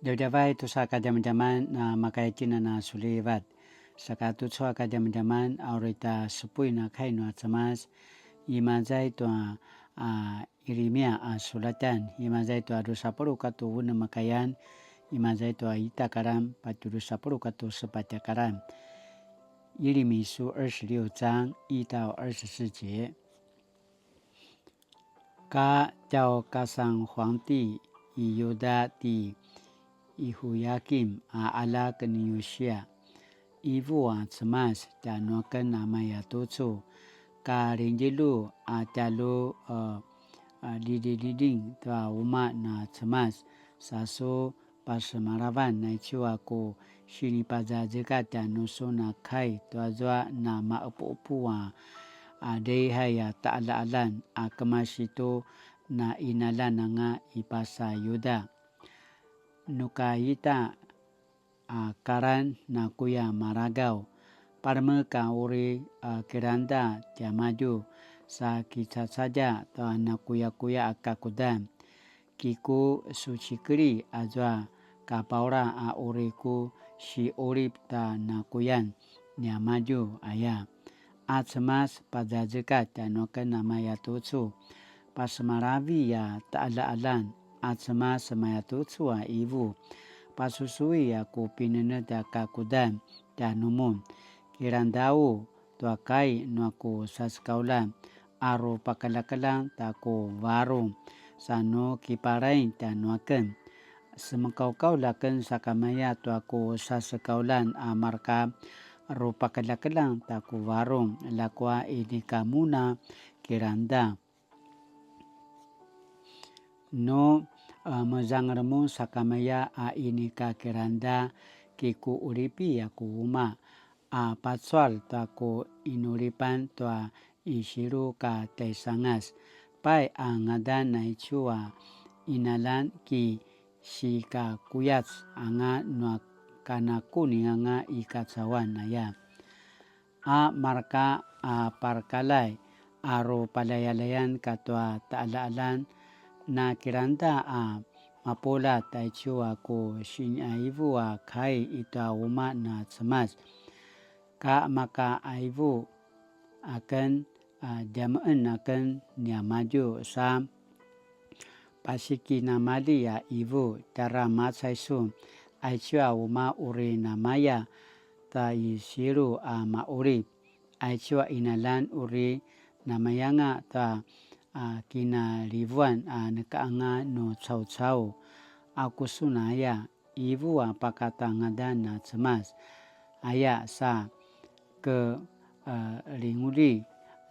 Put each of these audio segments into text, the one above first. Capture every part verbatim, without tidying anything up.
Djavadjavay tusa kadjamadjaman na makayatjinan a sulivat. Saka tucu a kadjamadjaman a uri tja supuin a kai nua Cemas, imaza i tua, a, Yirimia a sulatan, imaza i tua drusa puluq katua unem a kayan, imaza i tua ita a karam, patje drusa puluq katua sepatj a karam. 耶利米書二十六章一到二十四节。 Ka tjaukasan huangti i Yuda ti Yihuyakim a aljak ni Yusia, ivu a Cemas tjanuaken a mayatucu, ka rinljelu a tjalju, e, e, lililjiljing tua umaq na Cemas, sa su pasemalavan, naicu a ku sinipazazekatj tjanusun a kai tuazua na maqepuqepu a, a, lihai a taqaljaqaljan a kemasi tu na qinaljan anga i pasa Yuda. Nu ka ita a karan nakuya maragaw, palemek a uri, a, kilangda tiamadju, sa kicacadja tua nakuyakuya a kakudan. Ki ku sucikelji azua kapaula a uri ku siqulip ta nakuyan niamadju aya. A Cemas pazazekatj tjanuaken a mayatucu, pasemalavi a taqaljaqaljan. A Cemas mayatucu a ivu, pasusui a ku pinenetj a kakudan tjanumun. Kilangdau tua kai nua ku sasekauljan, a rupakeljakeljang ta ku varung, sa nu kiparaing tjanuaken. Semekaukaulj aken sakamaya tua ku sasekauljan a marka rupakeljakeljang ta ku varung, ljakua inika mun a kilangda. Nu, a, mezangel mun sakamaya a inika kilangda, ki ku qulipi a ku umaq, a pacual tua ku qinulipan tua i Silu ka tjaisangas. Pai a ngadan naicu a qinaljan ki sikakuyac anga nua kanakuning anga i kacauan aya. A marka a parakaljai a rupaljayaljayan katua taqaljaqaljan, na kilangda a mapuljat aicu a ku siniqaivu a kai i tua umaq na Cemas. Ka maka qaivu aken, a, djameqen aken niamadju sa pasikinamalji a qivu, tjara macai sun, aicu a umaq uri namaya ta i Silu a maqulip, aicu a qinaljan uri namayanga ta, a, kinalivuan a neka anga nu caucau, a ku sun aya, qivu a pakata ngadan a Cemas, aya sa ke, a, linguli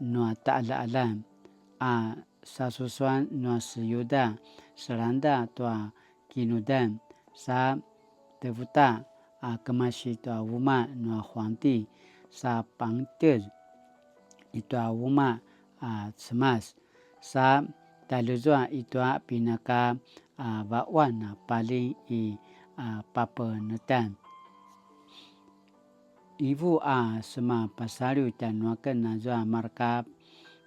nua taqaljaqaljan, a sasusuan nua se Yuda, selangda tua kinudan, sa tevuta a kemasi tua umaq nua huangti, sa pangtjez i tua umaq a Cemas, sa talezua i tua pinaka, a, vaquan a paling i, a, papenetan. Qivu a sema pasaliw tjanuaken azua marka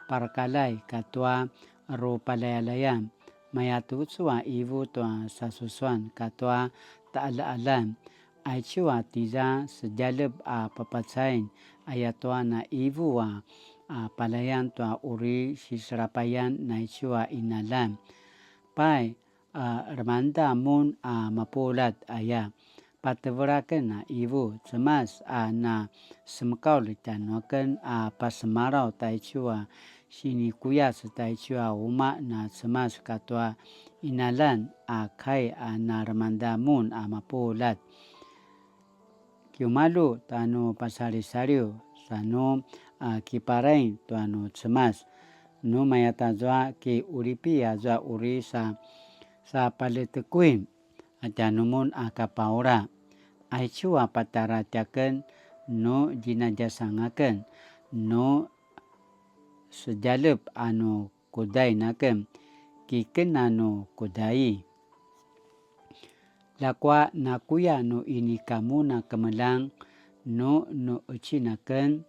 parakaljai katua rupaljayaljayan, mayatucu a qivu tua sasusuan katua taqaljaqaljan, aicu a tiza sedjalep a papacain, ayatua na qivu a, a, palayan tua uri siselapayan naicu a qinaljan. Pai, a, lemangeda mun a mapuljat aya, patevelaken a qivu, Cemas a na semekaulj tjanuaken a pasemalaw taicu a sinikuyac taicu a umaq na Cemas katua qinaljan a kai a na lemangeda mun a mapuljat. Kiumalju ta nu pasalisaliw, sa nu, a, kiparaing tua nu Cemas. Nu mayatazua ki qulipi azua uri sa, sa paljetekuin a tjanumun a kapaula. Aicu a patjara tjaken nu djinadjasangaken, nu sedjalep a nu kudain aken, kiken a nu kudai. Ljakua nakuya nu inika mun a kemeljang nu nu qecin aken,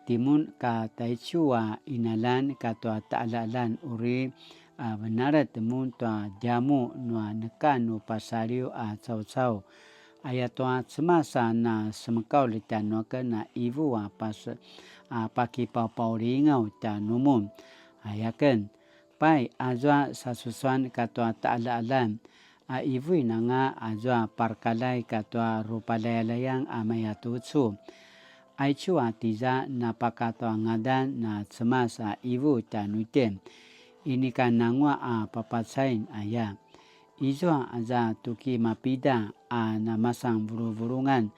timun ka taicu a qinaljan katua taqaljaqaljan uri a venalet mun tua djamuq nua neka nu pasaliw a caucau. Ayatua Cemas a na semekaulj tjanuaken a ivu a pas-, a pakipaupaulingaw tjanumun. Ayaken, pai, azua sasusuan katua taqaljaqaljan, a ivuin anga azua parakaljai katua rupaljayaljayan a mayatucu. Aicu a tiza napakatua ngadan na Cemas a ivu tjanuitjen, inika nanguaq a papacain aya. Izua aza tuki mapida a namasan vuluvulungan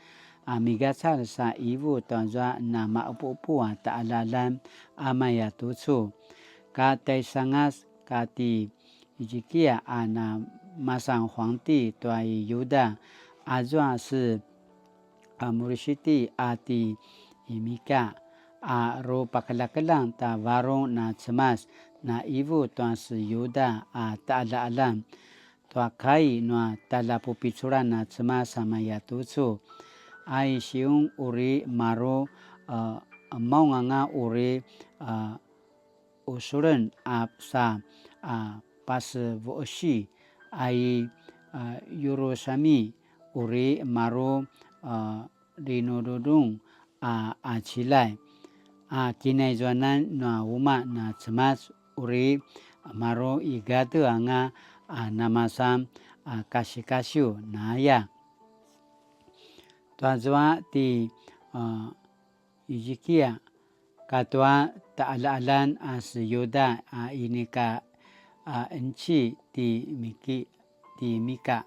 a migacalj sa ivu tuazua namaqepuqepu a taqaljaqaljan a mayatucu. Ka tjaisangas ka ti Hizikiya a namasan huangti tua i Yuda, azua se a Murisiti a ti Imika, a rupakeljakeljang ta varung na Cemas, na ivu tua se Yuda a taqaljaqaljan tua kai nua tjaljapupiculan na Cemas a mayatucu. A i Siung uri maru, a, maung anga uri, a, usulen a sa, a, pasevuqesi, a i, a, Yurusami uri maru, a, linududung a, a cilay. A kinaizuanan nua umaq na Cemas uri maru i gadu anga a namasan a kasikasiw naya. Tuazua ti, a, Hizikiya, katua taqaljaqaljan a se Yuda a inika a enci ti Miki, ti Mika,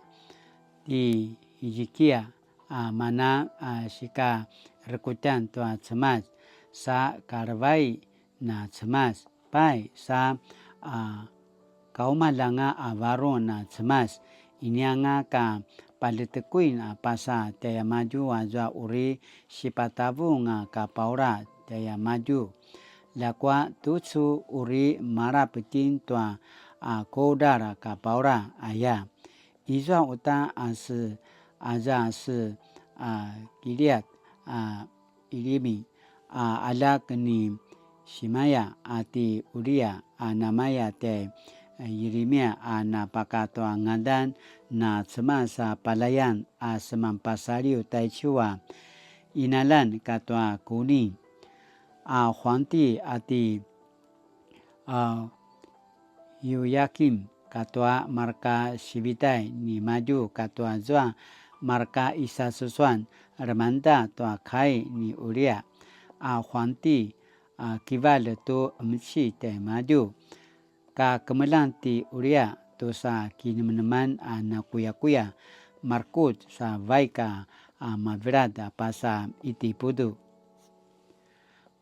ti Hizikiya a mana a sika rekutjan tua Cemas, sa kalevai na Cemas, pai sa, a, kaumalj anga a varung na Cemas, inianga ka paljetekuin a pasa tjaiamadju azua uri sipatavung a kapaula tjaiamadju. Ljakua tucu uri malap itjen tua, a, kudral a kapaula aya. Izua uta a se, aza se, a, Kiliat, a, Ilimi, a, aljak ni Simaya a ti Uliya, a namaya tjai Yirimia a napakatua ngadan na Cemas a palayan a seman pasaliw taicu a inalan katua kuni. A huangti a ti, a, Yuyakim katua marka sivitai nimadju katua zua marka isasusuan lemangda tua kai ni Uliya a huangti, a, kivalj tu emeci tjaimadju. Ka kemeljang ti Uliya tusa kinemeneman a nakuyakuya, markut sa vaik a, a, mavilad a pasa Itiputu.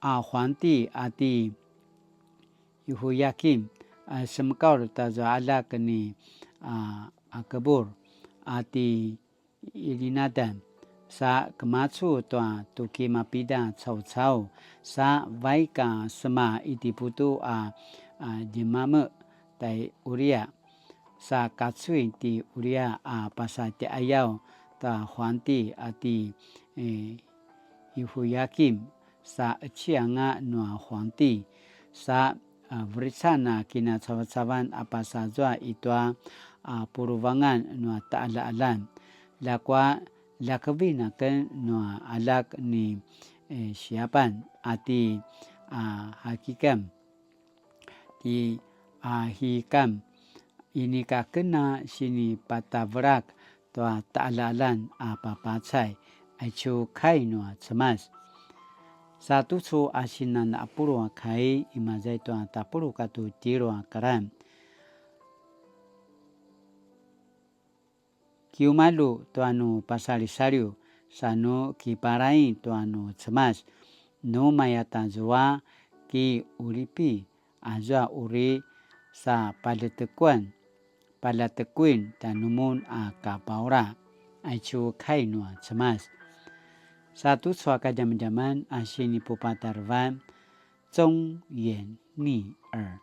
A huangti a ti Yehuyakim, a, semekaulj tazua aljak ni, a, Akebur, a ti Ilinadan, sa kemacu tua tuki mapida caucau, sa vaik a sema Itiputu a, a, djemame tai Uliya, sa kacuin ti Uliya a pasa tjaiyaw ta huangti a ti, e, Yehuyakim, sa ecianga nua huangti, sa, a, verican a kinacavacavan a pasazua i tua, a, puluvangan nua taqaljaqaljan. Ljakua ljakevin aken nua aljak ni, e, Siyapan a ti, a, Hakikam, ti Ahikam, inika ken a sinipatavelak tua taqaljaqaljan a papacay, aicu kai nua Cemas. Sa tucu a sinan a pulu a kai, imaza i tua tapuluq katua tjelu a karan. Kiumalju tua nu pasalisaliw, sa nu kiparaing tua nu Cemas, nu mayatazua ki ulipi, azua uri sa paljetekuan, paljatekuin tanumun a kapaula, aicu kai nua Cemas. Sa tucu a kadjamadjaman a sinipupatarevan, 忠言逆耳，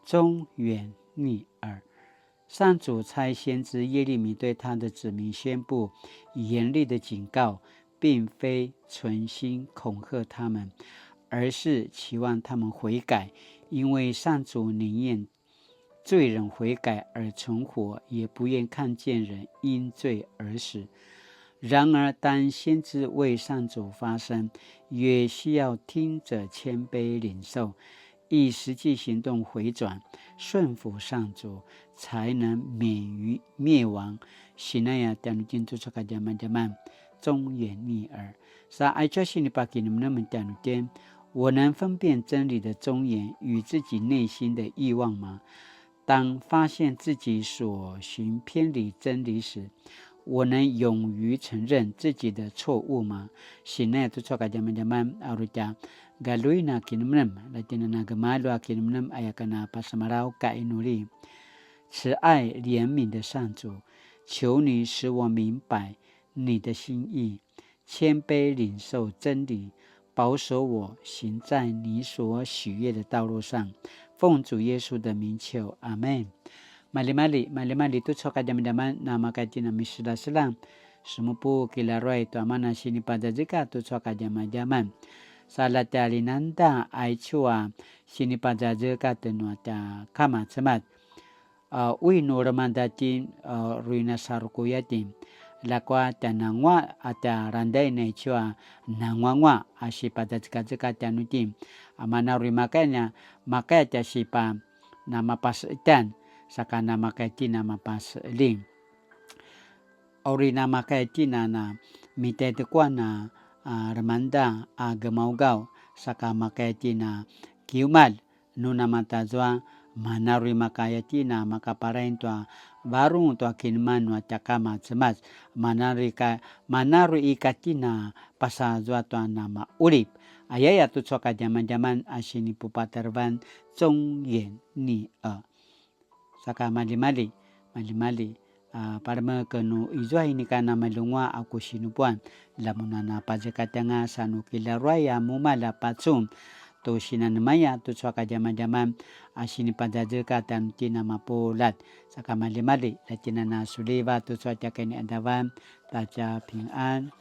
忠言逆耳。上主差先知耶利米对他的子民宣布严厉的警告，并非存心恐吓他们，而是期望他们悔改，因为上主宁愿罪人悔改而存活，也不愿看见人因罪而死。然而，当先知为上主发声，也需要听者谦卑领受，以实际行动回转，顺服上主，才能免于灭亡。Sinaya tjanuitjen tucu a kadjamadjaman, 忠言逆耳。Sa aicu a sinipakinemnem tjanuitjen, 我能分辨真理的忠言与自己内心的慾望嗎？当发现自己所行偏离真理时，我能勇于承认自己的错误吗？Sinaya tucu a kadjamadjaman, a uri tja galjuin a kinemnem, la tjen a na gemalju a kinemnem, aya ken a pasemalaw ka inuli. 慈爱怜悯的上主，求你使我明白你的心意，谦卑领受真理，保守我行在你所喜悦的道路上。奉主耶稣的名求，阿们。Maljimalji, maljimalji tucu a kadjamadjaman, na maka tjen a miseljaseljang. Semupu kilaruay tua mana sinipazazekatj tucu a kadjamadjaman. Sa la tja linangeda aicu a sinipazazekatj nua tja Kama Cemas. A, ui nu lemangeda tjen, a, uri na sarukuya tjen. Ljakua tja nanguaq a tja langeda aicu a nanguanguaq a sipazazekazekatj tjanuitjen. A mana uri makaya, makaya tja sipa namapaseqetjan, saka namakaya tjen a mapaseqeljing. A uri namakaya tjen a na mitjaitekuan a, a, lemangeda a gemaugaw, saka makaya tjen a kiumalj, nu namatazua, mana uri makaya tjen a makapalain tua varung tua kinemnem nua tja Kama Cemas, mana uri ka, mana uri ika tjen a pasazua tua namaqulip. Ayaya tucu a kadjamadjaman a sinipupatarevan 忠言逆耳. Saka maljimalji, maljimalji, a, palemeken nu izua inika namaljenguaq a ku sinupuan, la mun a napazekatjanga sa nu kilaruay a mumalj a pacun, tu sinanemaya tucu a kadjamadjaman a sinipazazekatj tjanuitjen a mapuljat. Saka maljimalji, la tjen a na suliva tucu a tja kiniqadavan, ta tja pingan.